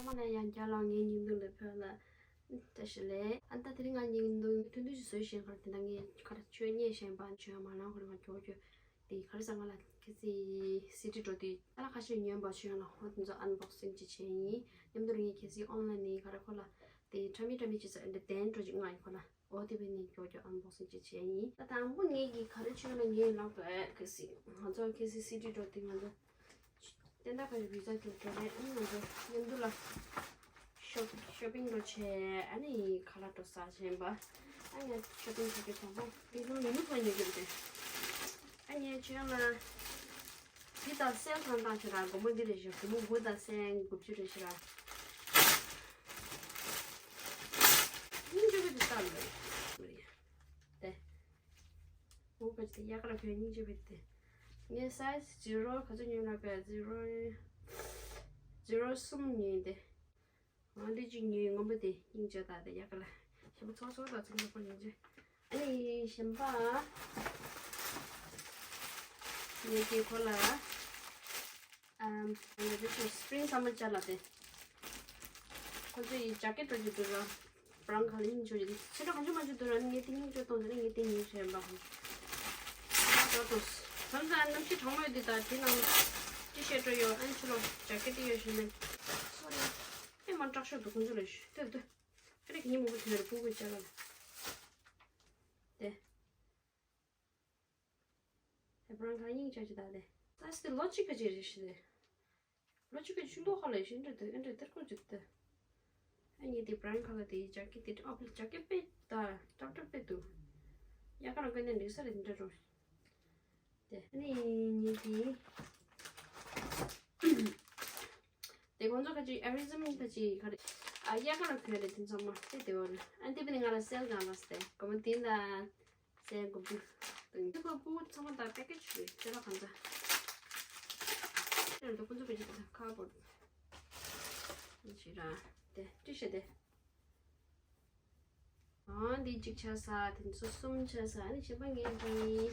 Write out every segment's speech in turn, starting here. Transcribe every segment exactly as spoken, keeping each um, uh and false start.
མ་ལ་ཡང་བརྒྱ་ལ་ངའི་སྙིང་སྡུག་ལ་ཕོད་ལ། བཀྲ་ཤིས་བདེ་ལེགས། ཨ་ད་དེ་རིང་ང་སྙིང་སྡུག་ཐུང་ཐུང་ཞིག་བཟོས་ཤིང་ཁར་དེ་འདྲ་ངས་ཁར་ཆོས་ཉན་ཤེས་པ་ཆོས་མ་ནང་ཁོ་རང་གྱོ་གྱོ་དེ་ག་རེ་ཟེར། ང་ལ་ཁེ་སི་སི་ཌི་འགྲོ་དུས་ཨ་ལ་ཁ་ཤས་ཉོས་པ་ཆོས་ལ་ཧོ་དེ་ཚོ་ཨན་བོག་སིང་ཅིག་བྱས་ཡིན། མཉམ་དུ་ངས་ཁེ་སི་ཨོན་ལན་ནས་ག་རེ་ཁོ་ལ་དེ་ཁྲ་མི་ཁྲ་མི་ཅིག་ཟེར་འདི་དན་འགྲོ་ཅིག་ང་ཡིན་ཁོ་ལ། ཨོ་དེ་བས་ནས་ཀྱོ་ཀྱོ་ཨན་བོག་སིང་ཅིག་བྱས་ཡིན། ད་དང་པོ་ངས་ཀྱི་ག་རེ་ཆོས་ལ་ངས་ལག་ཏུ་ཨེ་ཁེ་སི་ང་ཚོ་ཁེ་སི་སི་ཌི་འགྲོ་དུས་ང་ཚོ་ཏན་ཏན་ཁ་ཡི་བི་ཛ་ཀྱོ་ཀྱོ་རེད། ཨ་ནི་ང་ཚོ་མཉམ་དུ་ལ་ཤོ་ཤོ་པིང་འགྲོ་བྱས། ཨ་ནི་ཁ་ལག་འགྲོ་ཟ་བྱས་པ། ཨ་ནི་ཤོ་པིང་བྱེད་རྒྱུ་དང་པོ་དེ་ལོ་ཡིན་ནུ་ཕ་ཉོ་རྒྱུ་རེད། ཨ་ནི་ཆོས་ལ་འདི་དང་སེལ་ཐང་ཐང་ཞིག་ར། སྒོར་མོ་འདི་རེ་ཞིག་སྒོར་མོ་དགུ་དང་སེན་དགུ་བཅུ་རེ་ཞིག་ར། སྙིང་རྗེ་པོ་འདི་ལྟ་ལོས་མ་རེད། དེ་འོ་ག་ཅི་དེ་ཡག་ག་ར་བོད་སྙིང་རྗེ་པོ་དེ། ངས་སའི་ཛི་རོ་ག་ཚོད་ཉོས་ན་ག་ཛི་རོ་ཛི་རོ་གསུམ་ཉོས་ཏེ། ང་འདི་གཅིག་ཉོས། སྔོན་པོ་དེ་སྙིང་རྗེ་དག་དེ་ཡག་ག་ལ་ཞེ་པོ་ཚོགས་ཚོགས་དག་ཚོད་ཉོ་པོ་ཉོ་རྗེས། ཨ་ནི་གཞན་པ་ངས་དེ་ཁོ་ལ་ཨམ་ང་འདི་ཚོ་སི་པི་རིང་སམ་མར་ཅར་ལ་དེ་ཁོ་ཚོ་ཡི་ཇེ་ཀེ་ཊི་འགྲོ་རྒྱུ་འདུག་ར། བྷ་རའུན་ཁ་ལར་སྙིང་རྗེ་པོ་དེ་ཚོད་འགྲོ་གང་བྱུང་མང་བྱུང་འདུག་ར། ངས་དེ་སྙིང་རྗེ་གཏོང་ཟེར་ན་ངས་དེ་ཉོས་བྱས་པ། ད་དུང་ད་ལྟ་གནམ་གཤིས་གྲང་མོ་ཡོད་དུས་ད་དེ་ནང་ཊི་ཤར་ཊི་ཡོད། ཨ་ནི་ཕྱི་ལོགས་ཇེ་ཀེ་ཊི་ཡོད་ཞུ་ནས། སོ་རི། ཨེ་མ་དྲག་ཤོས་འདུག་ཁོང་ཚོ་ལ་ཞུ། ལྟོས་ལྟོས། ཨ་རེ་ཉིན་མོ་གོ་ཐོན་རེ་སྤུ་གུ་ཅག་ལ། དེ། དེ་བྷ་རའུན་ཁ་ལར་སྙིང་རྗེ་ཅིག་ད་དེ། ད་སི་ལོ་གཅིག་ག་ཅིག་རེད་ཞུ་དེ། ལོ་གཅིག་ག་ཆུ་ལོ་ཁ་ལ་ཞུ་འདྲ་དེ་ཨེ་འདྲ་དེར་ཁོ་ཅིག་དེ། ཨ་ནི་དེ་བྷ་རའུན་ཁ་ལར་དེ་ཇེ་ཀེ་ཊི་དེ་ཨ་ཕི་ཇེ་ཀེ་ཊི་དཔེ་ད་སྲབ་སྲབ་དཔེ་འདུག་ཡག་ག་ལ་གོན་ནས་འགྲིག་ས་རེད་དེ་འདྲ་རུ། དེ་ཨ་ནི་ངས་དེ། དེ་ཁོང་ཚོ་ཁ་ཅིག་ཨེ་རི་ཛམ་ཁ་ཅིག་ག་རེ། ཨ་ཡག་ག་ལ་གོན་རེད་དེ་ཚང་མ་དེ་དེ་བ་རེད། ཨ་དེ་བས་ནི་ང་ལ་སེལ་གང་ལ་སྟེ་སྒོར་མོ་དེ་ལ་སེལ་དགུ་བཅུ་དང་དེ་ཁོ་སྤུ་གུ་ཚང་མ་དང་པེ་ཀེ་ཇི་རེད་དེ་ལ་གང་ཚ། དེ་ལ་དེ་ཁོང་ཚོ་ཁ་ཅིག་དང་ཁ་བོར་ཅི་ར་དེ་ཅི་ཤེས་དེ། ཨ་འདི་གཅིག་ཆ་ས། དེ་ཚོ་གསུམ་ཆ་ས། ཨ་ནི་གཞན་པ་ངས་འདི།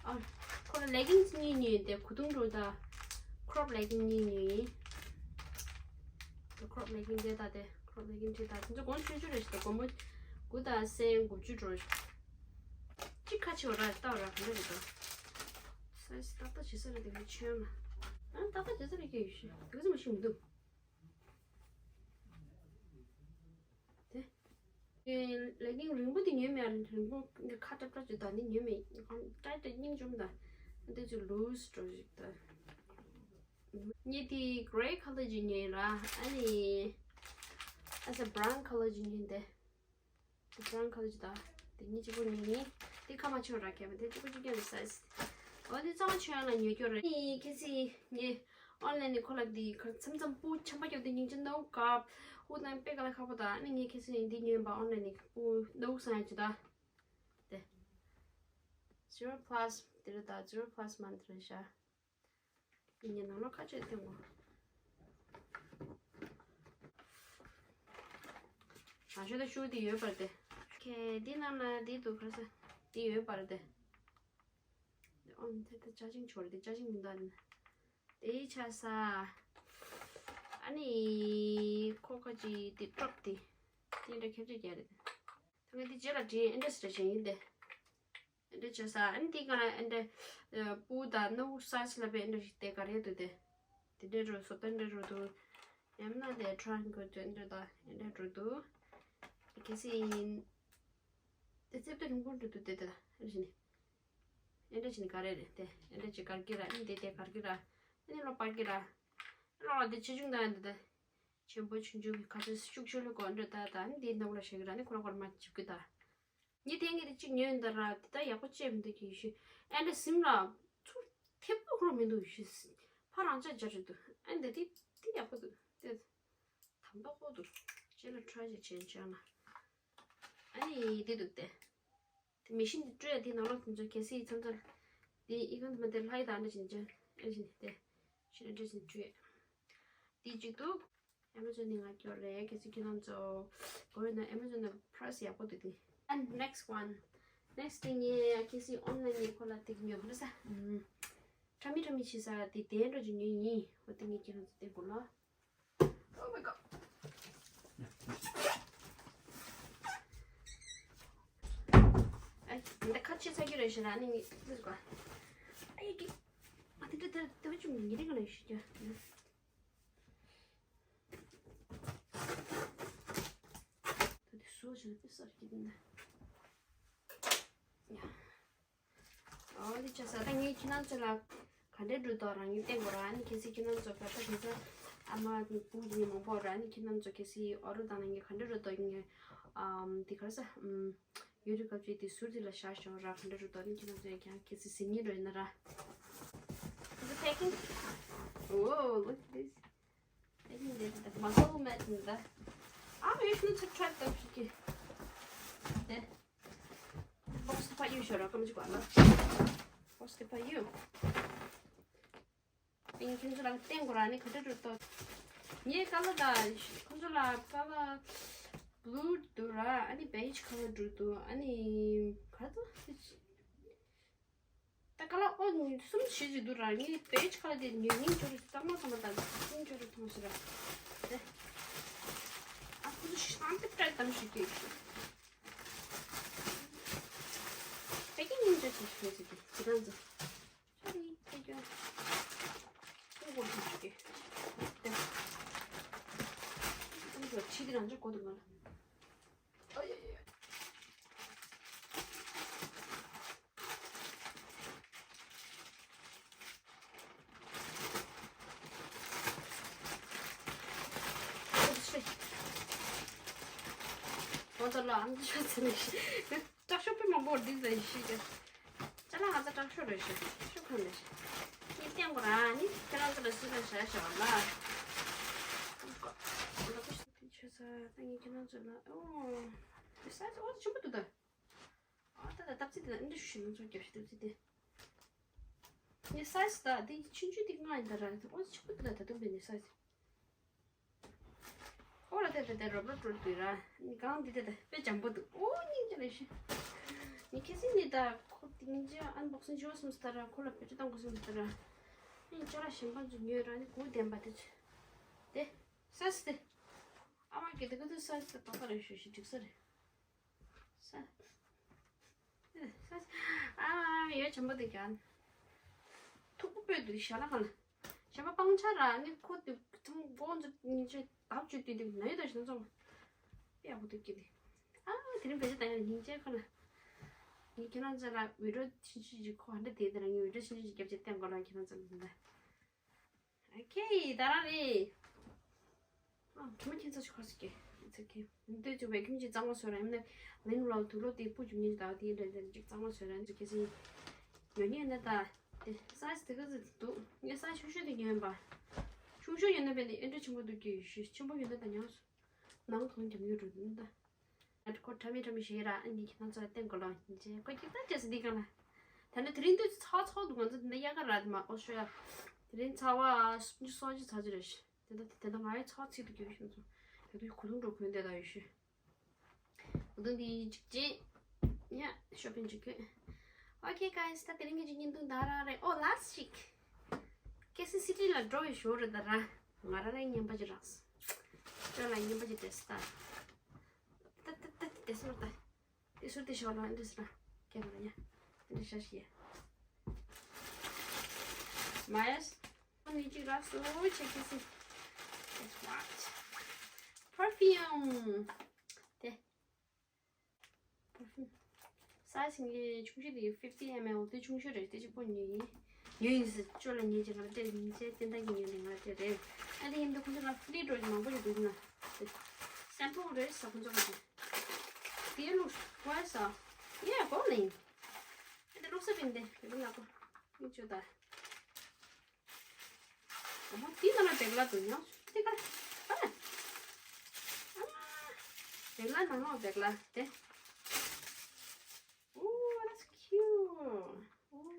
ཨ་ཁོ་ལ་ལེ་གིང་སི་གཉིས་ཉོས་ཏེ་གོས་ཐུང་འདྲ་དང་ཁྲོབ་ལེ་གིང་གཉིས་ཉོས་ཡིན། དེ་ཁྲོབ་ལེ་གིང་དེ་དང་དེ་ཁྲོབ་ལེ་གིང་དེ་དང་དེ་ཚོ་གོང་ཆུང་ཆུང་རེད་ཤག་སྒོར་མོ་དགུ་དང་སེན་དགུ་བཅུ་འགྲོ། གཅིག་ཁ་ཕྱེ་བ་ར་ལྟ་བ་ར་གང་འདྲ་རེད་དོ། སའི་ཛི་ཏག་ཏག་བྱེད་ས་རེད་དེ་མི་ཆོན་ལ། ཨ་ཏག་ཏག་བྱེད་ས་རེད་སྐྱེ་ཡོད་ཤག་དེ་ག་ཚོད་མ་ཤེས་མི་འདུག་དེ། ལེ་གིང་རིང་པོ་དེ་ཉོས་མེད། རིང་པོ་འདི་ཁ་ཏྲབ་ཏྲབ་ཅིག་དང་ནི་ཉོས་མེད། ཀྲའི་ཏྲ་སྙིང་རྗེ་མོ་དང་འདི་ཚོ་ལུས་འགྲོ་ཞིག་དང་། ངས་དེ་གྷེ་རེ་ཁ་ལར་ཅིག་ཉོས་ར། ཨ་ནི་ཨ་ས་བྷ་རའུན་ཁ་ལར་ཅིག་ཉོས་ཏེ། དེ་བྷ་རའུན་ཁ་ལར་ཅིག་དང་དེ་གཉིས་གཅིག་པོ་ཉོས་ཡིན། དེ་ཁ་མ་ཕྱེ་བ་ར་ཁྱད་པར་དེ་གཅིག་པོ་གཅིག་རྐྱང་རེད་སའི་ཛི། འོ་དེ་གཙང་མ་ཆོས་ཡང་ལ་ཉོས་སྐྱོར་རེད། ཨ་ནི་ཁ་སང་ངས་ཨོན་ལན་ནས་ཁོ་ལ་འདི་གར་མཚམས་མཚམས་སྤུ་ཆམ་པ་རྒྱབ་དུས་སྙིང་རྗེ་ནོ་ག་ཧུ་དང་དཔེ་ག་ལ་ཁག་པོ་དང་། ཨ་ནི་ངས་ཁ་སང་འདི་ཉོས་པ་ཨོན་ལན་ནས་སྤུ་ནོ་སང་ཡ་ཅི་ད། དེ་ཛི་རོ་པ་ལ་སི་དེ་རེད་ད། ཛི་རོ་པ་ལ་སི་མན་དེ་རེད་ཤག་ཡིན་ཉེ་ནང་ལོགས་ཁ་ཆད་ཐེངས་མོ། ང་ཤོད་ད་ཤུ་དེ་ཡོད་པར་དེ། ཁེ་འདི་ནང་ལ་འདི་འདུག་ག་ས་འདི་ཡོད་པར་དེ། ཨོ་ནི་དེ་ད་ཅ་ཆིང་ཆོར་དེ་ཅ་ཆིང་མི་འདུག་ཨ་ནི། དེའི་ཆ་ས། ཨ་ནི་ཁོ་ཁ་ཅིག་དེ་ཀྲོབ་དེ། དེ་འདྲ་ཁྱབ་ཆེ་རྒྱག་རེད། ད་ངས་དེ་རྗེས་ལ་བྲིས་ཨེ་འདྲ་ཞིག་འདྲ་བྱས་ཡིན་ཏེ། ཨེ་འདྲ་བྱས་ས་ཨ་ནི་དེ་ག་ལ་ཨེ་འདྲ། སྤུ་དང་སྣ་བུག་སའི་ཛི་ལ་བས་ཨེ་འདྲ་ཞིག་དེ་ག་རེ་འདུག་སྟེ། དེ་འདྲ་རུ་བཟོ་ལྟ་འདྲ་རུ་འདུག་ཡང་ན་དེ་ཊ་རའི་ཡེང་གལ་དེ་འདྲ་དང་ཨེ་འདྲ་རུ་འདུག་དེ་གལ་སྲིད་ཡིན། དེ་རྩེ་ཏོ་རིང་པོ་འདྲ་འདུག་སྟེ་དེ་ལ་ཨེ་འདྲ་བྱས་ནས། ཨེ་འདྲ་བྱས་ནས་ག་རེ་རེད་དེ་ཨེ་འདྲ་བྱས་གར་གི་ར་ཨེ་འདི་དེ་གར་གི་ར་ཨེ་ནི་ལོ་པར་གི་ར་ཨེ་ལོ་ལ་དེ་ཆེ་ཆུང་དང་ཨེ་འདི་དེ། ཆེན་པོ་ཆུང་ཆུང་གི་ཁ་ཚོད་ཤུགས་ཆུ་ལུ་གོ་འདྲ་ད་ད་ནི་དེའི་ནང་ལ་ཞེ་གི་ར་ནི་ཁོ་ར་ཁོ་ར་མ་བཅུག་གི་ད། ངས་དེ་ངས་དེ་གཅིག་ཉོས་འདི་ར་དེ་ད་ཡག་པོ་བཅད་མི་འདུག་གི་ཞུ། ཨེ་འདྲ་སིམ་ལ་ཚུར་ཐེབ་པོ་ཁོ་ར་མི་འདུག་ཞུ། ཕ་རང་ཅག་སྦྱར་རེད་འདུག་ཨེ་འདི་དེ་དེ་ཡག་པོ་འདུག་དེ་དམ་པ་ཁོ་འདུག་རྗེས་ལ་ཊ་རའི་ཅིག་བྱས་བྱས་ན། ཨ་ནི་དེ་འདུག་སྟེ། དེ་མེ་ཤིན་དེ་བཀྲུས་ཡ་དེ་ནང་ལོགས་དེ་ཚོ་གལ་སྲིད་མཚམས་མཚམས་དེ་ཨི་ཁོང་དུ་མ་དེ་ལྷ་ཡི་དང་འདྲ་བྱས་ནས་ཨེ་བྱས་ནས་དེ་ཤི་ར་འདྲ་བྱས་ནས་བཀྲུས་ཡ། དེ་གཅིག་འདུག་ཨེ་མ་ཛོན་ནས་ང་སྐྱོར་རེད། གལ་སྲིད་ཁྱེད་རང་ཚོ་དགོས་ཡོད་ན་ཨེ་མ་ཛོན་ནས་པ་རའི་སི་ཡག་པོ་འདུག་དེ། And next one. Next དེ་ངས་གལ་སྲིད་ཨོན་ལན་ནས་ཁོ་ལ་དེ་ཉོས་ཁོ་ལ་ས། ཁྲ་མི་ཁྲ་མི་བྱེད་ས་དེ་དེ་འགྲོ་ཅིག་ཉོས་ཡིན། འོ་དེ་ངས་ཁྱེད་རང་ཚོ་དེ་དགོས་ལ། Oh my god. ཨ་འདི་ཁ་ཕྱེ་ཚར་རྒྱུ་རེད་ཤག་ར། ཨ་ནི་ངས་འདི་ཟེར་གོ། ཨ་ཡེ་ཀི། ཨ་དེ་འདྲ་དེ་དེ་བ་ཅུང་ཉེ་རིང་ལ་ཤི་རྒྱུ། ད་དེ་བཟོ་བྱས་ན་དཔེ་གསར་གྱི་འདུག་ན། ཡ། ཨོ་འདི་ཆ་ས་ད་ངས་ཁྱེད་རང་ཚོ་ལ་ག་འདྲའི་འགྲོ་འདུག་རང་ཉིད་བསྟན་དགོས་ར། ཨ་ནི་གལ་སྲིད་ཁྱེད་རང་ཚོ་ག་ས་ག་ས་ཨ་མ་བུ་གཉིས་མང་པོ་ར། ཨ་ནི་ཁྱེད་རང་ཚོ་གལ་སྲིད་ཨོ་རོ་དང་ན་ངས་ག་འདྲ་འགྲོ་འདུག་ངས་ཨམ་དེ་ག་ས་ཨམ་ཡུ་ཊུབ་སྐབས་ཅིག་དེ་ཟུར་དེ་ལ་བཞག་ཤོག་ར། ག་འདྲ་འགྲོ་འདུག་ཨ་ནི་ཁྱེད་རང་ཚོ་ཡང་ཀྱང་གལ་སྲིད་གཟིགས་མཁན་འགྲོ་ཡིན་ན་ར། Is it packing? Oh, look at this. Packing this, the muscle mat in the. I'm used to try the chicken. There. Box to put you, sure, come to Box to put you. ཨིན་ཁྱེད་ཚོ་རང་བསྟན་དགོས་ར། ནི་ག་འདྲ་འགྲོ་འདུག་ངའི་ཀ་ལ་ད་ཁོང་ཚོ་ལ་ཀ་ལ་བླུ་འདུག་ར། ཨ་ནི་བེཇ་ཁ་ལ་འགྲོ་འདུག་ཨ་ནི་ག་ལ་ད་ད་ཀ་ལ་ཨོ་གསུམ་བཞི་ཅིག་འདུག་ར། ངའི་བེཇ་ཁ་ལ་དེ་ཉོས་ཉིན་འབྱོར་ཚང་མ་ཚང་མ་ད་ཉིན་འབྱོར་ཐོང་ཞིག་ར། དེ་ཨ་ཁོང་ཚོ་ཤང་ཏི་ཏྲ་དམ་ཞིག་སྐྱེས་ཤིག་དེ་གི་ཉིན་འབྱོར་ཆེ་ཤོས་ཟེར་གི་ཁྱེད་རང་ཚོ། Sorry, take your. ཁོ་ཁོ་ཁོ་ཁོ་ཁོ། ཁོ་ཁོ་ཁྱི་དེ་རང་ཚོ་གོ་འདུག་མ་ལ། ཨ་ཡ་ཡ་ཡ། ཨོ་ཤི། ཨོ་ད་ལ་ཨམ་ཅོག་ཚ་ནས་ཤི། དྲག་ཤོས་དཔེ་མང་པོ་འདི་ལ་ཤི་ཀྱང་། ཅ་ལག་ང་ཚོ་དྲག་ཤོས་རེད་ཤི། ཤོ་ཁང་ནས་ཤི། ངས་བསྟན་དགོས་ར་ནི་ཁྱེད་རང་ཚོ་ལ་སུས་ལ་བྱ་བྱ་བ་ལ། ཆོས་ས་ད་ངས་ཁྱེད་རང་ཚོ་ལ་ཨོ། ས་ཨོ་ཆེན་པོ་འདུག་ད། ཨ་ད་ད་སྟབས་ཚིག་དེ་ལ་འདི་ཞུ་ཞུ་ང་ཚོ་རྒྱབ་ཤི་སྟབས་ཚིག་དེ། ངས་ས་ས་ད་འདི་ཆུང་ཆུང་འདི་ལྔ་ཡིན་ད་ར། ཨོ་ཆེན་པོ་འདུག་ད་ད་དུང་བས་ནས་ས་ས། ཨོ་ར་དེ་དེ་དེ་རོབ་རོབ་འགྲོ་དུས་ར། གང་འདི་དེ་དེ་དཔེ་འཇམ་པོ་འདུག་ཨོ་སྙིང་རྗེ་རེད་ཤི། ངས་ཁྱེད་སྲིད་ནི་ད་ཁོ་དེ་སྙིང་རྗེ་ཨན་བོག་སིང་བྱོས་སོང་ཟེར་ད་ར། ཁོ་ལ་བེད་སྤྱོད་བཏང་དགོས་སོང་ཟེར་ད་ར། ཨིན་ཅོ་ར་གཞན་པ་ཚོ་ཉོས་ར་ནི་གུ་ལྡན་པ་དེ་ཚོ། དེ་ས་སི་དེ། ཨ་མ་གི་དེ་ག་དུ་ས་སི་དེ་ཏོག་ཏོ་རེད་ཤི་ཤི་འགྲིག་ས་རེད། ས། ས། ཨ་ཡོད་ཆེན་པོ་དེ་ཀྱང་། ཐུག་པོ་པོས་དུ་ཞྭ་ལ་གང་ལ། ཞྭ་པ་སྤང་ཆ་ར་ནི་ཁོ་དུ་ཐང་མགོ་ཚོ་ཉིན་ཆེ་ལྡབ་བཅུ་དུས་དུ་ན་ཡོད་ད་ཞིང་ཚོང་། ཡག་པོ་དུ་སྐྱིད་དེ། ཨ་དེ་རིང་བེད་སྤྱོད་བཏང་ཡ་སྙིང་རྗེ་ཁ་ལ། ངས་ཁྱེད་རང་ཚོ་ལ་བི་ཌིའོ་ཆུང་ཆུང་ཅིག་ཁོ་ཧ་འདྲ་དེ་དེ་རང་ངས་བི་ཌིའོ་ཆུང་ཆུང་ཅིག་རྒྱབ་ཅིག་བསྟན་དགོས་ལ་ཁྱེད་རང་ཚོ་ལ་འདི་འདྲ། ཨོ་ཁེ། ད་རང་རེད། ཨ་གྲོ་མ་ཁྱེད་ཚོ་ཞིག་ཁོ་སི་ཀེ། It's okay. འདོད་ཅིག་བེ་ཁྱིམ་གྱི་གཙང་མ་བཟོ་ར་ཡིན་ན། ལིང་ལོ་དུག་ལོ་དེ་སྤུ་བཅུ་གཉིས་དག་དེ་འདྲ་འདྲ་ཅིག་གཙང་མ་བཟོ་ར་ཅིག་ཁེ་སི། ཉོ་ཉོས་ན་ད། དེ་སའི་སི་དེ་ག་ཟིག་འདུག་ངས་སའི་སི་ཆུང་ཤོས་དེ་ཉོས་ཡིན་པ། ཆུང་ཤོས་ཉོས་ན་བས་ནི་ཨེ་འདྲ་ཆེན་པོ་འདུག་ཀྱི་ཡོད་ཤོས་ཆེན་པོ་ཉོས་ན་ད་ཉོ་སོང་། ནང་གང་རྒྱབ་ཡོད་འགྲོ་འདུག་ད། ཁོ་ཁྲ་མི་ཁྲ་མི་ཞེས་ར། ཨ་ནི་ཁྱེད་རང་ཚོ་ལ་བསྟན་དགོས་ལ་ཡིན་ཅེས་ཁོ་ཁྱེད་ལྟར་བྱས་སུ་འདི་གང་ལ། ད་ནི་དེ་རིང་དུས་ཚ་ཚ་འདུག་ང་ཚོ་འདི་འདྲ་དབྱར་ཁ་ར་དེ་མ་ཨོ་ཤོ་ཡ། དེ་རིང་ཚ་བ་སུམ་ཅུ་སོ་གཅིག་ཚ་གཅིག་རེད་ཤག་དེ་ད་དེ་ད་ང་ཡི་ཚ་ཚིག་ཏུ་གྱུར་ཤིང་སོང་། དེ་དུས་གོས་ཐུང་འགྲོ་གོན་བསྡད་ད་ཡོད་ཤོད། གོས་ཐུང་འདི་གཅིག་ཅིག་ཡ་ཤོ་པིང་གཅིག་གོན། Okay guys, ད་དེ་རིང་གི་བརྙན་ཐུང་ད་ར་རེད། ཨོ་ལཱསི་ཅིག་ཁེ་སི་སི་ཊི་ལ་འགྲོ་བའི་ཞོར་རེད་ད་ར། ང་རང་རེ་རྔན་པ་ཅིག་རག་སོང་། ཁྱོད་ལ་རྔན་པ་ཅིག་སྤྲད་སོང་ད། ད་ད་ད་དེ་སོང་ད། དེ་སོང་དེ་ཞོར་ལ་འདི་སོང་ན་ཁྱེད་ལ་ཡ། འདི་ཤ་ཤི་ཡ། མ་ཡ། ཨ་ནི་ཅིག་རག་སོང་ཆེ་ཁེ་སི། Guess what? Perfume. དེ། Perfume. སའི་སི་ངའི་ཆུང་ཤོས་དེ་fifty M L དེ་ཆུང་ཤོས་རེད། དེ་གཅིག་པོ་ཉོས་ཡིན། ཉོས་ཡིན་ཟེར་ཅོ་ལ་ཉོས་ཀྱི་ང་ལ་སྤྲད་ཡིན་ཟེར་བསྟན་བཏང་གི་ཉོས་ནས་ང་ལ་སྤྲད་རེད། ཨ་དེ་ཡིན་དུས་ཁོ་ཚོ་ལ་ཕི་ལི་འགྲོ་གི་མང་པོ་ཞིག་འདུག་ན། སེམ་པུ་རེད་ས་ཁོ་ཚོ་གི་དེ། དེ་ལུགས་ཁོ་ས། ཡེ་གོ་ནི། ཨ་དེ་ལུགས་ས་བིན་དེ་རིག་ལ་གོ། ཡིན་ཅོ་ད། ཨོ་མ་དེ་ནང་ལ་བེག་ལ་འདུག་ཉོ། དེ་ག་ལ། ཨ་ལ། ཨ་མ། བེག་ལ་ནང་ལོགས་བེག་ལ་དེ། Oh, that's cute. Oh.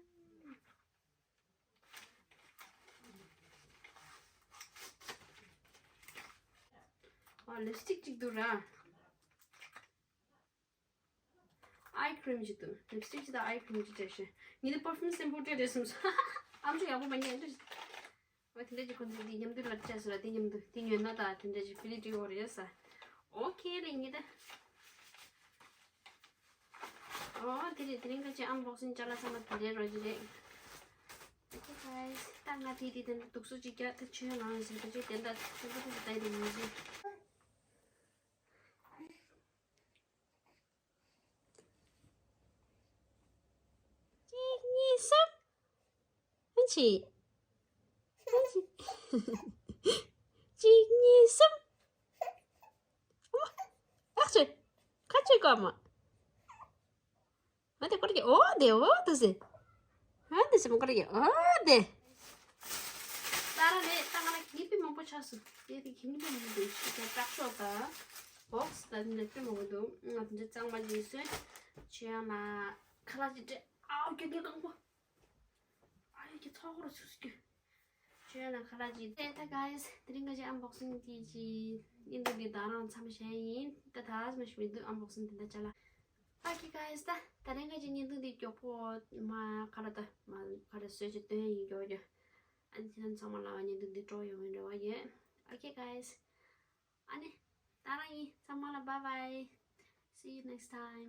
ཨ་ལིབ་སི་ཊིག་ཅིག་འདུག་ར། ཨའི་ཁི་རིམ་ཅིག་འདུག་ལིབ་སི་ཊིག་ཅིག་དང་ཨའི་ཁི་རིམ་ཅིག་སྤྲད་ཤེས། ངས་ནི་པར་ཕིའུམ་སེམ་པོ་སྤྲད་རེད་བསམ་སོང་། ཨམ་ཅོག་ཡག་པོ་མ་ཉན་འདུག་ཨོ་དེ་འདྲ་ཅིག་ཁོ་ཚོས་འདི་མཉམ་དུ་ལབ་བྱས་སོང་ལ། དེ་མཉམ་དུ་དེ་ཉོས་ན་ད་དེ་འདྲ་ཅིག་ཕི་ལི་ཏི་ཡོད་རེད་ས། ཨོ་ཁེ་ལེ་ཉི་ད། ཨོ་དེ་རེད། དེ་རིང་ཁ་ཅིག་ཨན་བོག་སིང་ཅ་ལག་ཚང་མ་དེ་འདྲའི་རོ་ཅིག་རེད། Okay guys, ད་ང་དེ་དེ་དེ་འདྲ་སྡུག་སུ་ཅིག་རྒྱག་ད་ཆོས་ནང་ཟེར་ཁ་ཅིག་དེ་འདྲ་ཐུབ་ཐུབ་ད་དེ་མི་ཟེར། གཅིག་གཉིས་གསུམ། ཨ་ཅེ། ཨ་ཅེ། གཅིག་གཉིས་གསུམ། ཨོ། ཨ་ཅེ། ཁ་ཅིག་གོ་མ། ཨ་དེ་ཀོར་གི་ཨོ་དེ་ཨོ་དུ་ཟེ། ཨ་དེ་སེ་མ་ཀོར་གི་ཨོ་དེ། ད་ར་ལེ་ད་ང་ལ་ཁྱི་པི་མང་པོ་ཆགས་སོང་། དེ་དེ་ཁྱི་པི་མང་པོ་འདུག་ཤི་ཀ་ཀྲག་ཤོག་དང་། བོག་སི་དང་འདི་འདྲ་དཔེ་མང་པོ་འདུག་ང་དེ་འདྲ་གཙང་མ་ཅིག་སོན། ཆུ་ཡང་ལ་ཁ་ལག་ཅིག་སྤྲད། ཨའོ་རྒྱུ་རྒྱུ་གང་པོ། ཨ་ཡོ་ཁྱི་ཚོགས་ཧོ་རུ་ཚུགས་སུ་རྒྱུ། ཆོས་ན་ཁ་ལག་ཅིག་སྤྲད། ད་guys དེ་རིང་ཁ་ཅིག་ཨན་བོག་སིང་དེ་ཅིག་བརྙན་ཐུང་འདི་དང་རང་མཚམས་བཞག་ཡིན། ད་ད་མ་ཞིག་མི་འདུག་ཨན་བོག་སིང་དེ་འདྲ་ཅ་ལག Okay guys ད་ད་རིང་ཁ་ཅིག་བརྙན་ཐུང་འདི་མགྱོགས་པོ་མ་ཁ་ར་ད་མ་ཁ་ར་སོད་ཅིག་སྟོན་ཡིན་མགྱོགས་མགྱོགས། ཨ་ནི་ཁྱེད་རང་ཚང་མ་ལ་བརྙན་ཐུང་འདི་སྤྲོ་ཡོང་བའི་རེ་བ་ཡོད། Okay guys ཨ་ནི་ད་རང་ཡིན། ཚང་མ་ལ་bye bye, see you next time.